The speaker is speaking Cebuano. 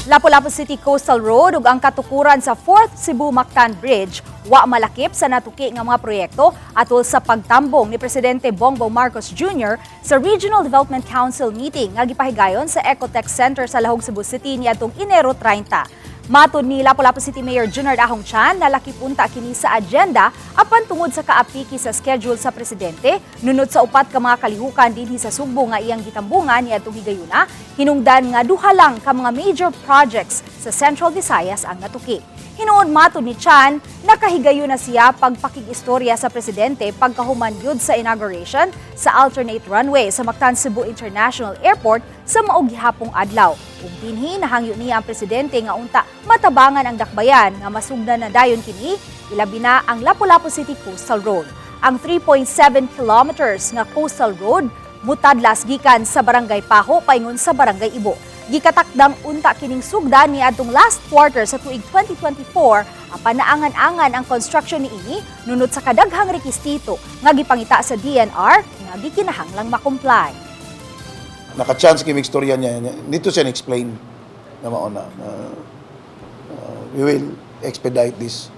Lapu-Lapu City Coastal Road ug ang katukuran sa 4th Cebu Mactan Bridge wa malakip sa natuki nga mga proyekto atol sa pagtambong ni Presidente Bongbong Marcos Jr. sa Regional Development Council meeting nga gipahigayon sa Ecotech Center sa Lahug, Cebu City niadtong Enero 30. Matod ni Lapu-Lapu City Mayor Junard Ahong Chan, nalakip unta kini sa agenda apan tungod sa kaapiki sa schedule sa presidente, nunot sa upat ka mga kalihukan dinhi sa Sugbo nga iyang gitambungan niadtong higayuna, hinungdan nga duha lang ka mga major projects sa Central Visayas ang natuki. Hinuon, matod ni Chan, nakahigayon na siya pagpakig-istorya sa presidente pagkahuman yun sa inauguration sa alternate runway sa Mactan Cebu International Airport sa mao gihapong adlaw. Ug dinhi nahangyo niya ang presidente nga unta matabangan ang dakbayan nga masugdan na dayon kini, ilabi na ang Lapu-Lapu City Coastal Road. Ang 3.7 kilometers nga coastal road mutadlas gikan sa Barangay Pajo paingon sa Barangay Ibo. Gikatakdang unta kining sugdan niadtong last quarter sa tuig 2024 apan naangan-angan ang construction niini nunot sa kadaghang rekisito nga gipangita sa DENR nga gikinahanglang ma-comply. Naka-chance kami istorya niya. Dito siya na-explain na mauna na we will expedite this.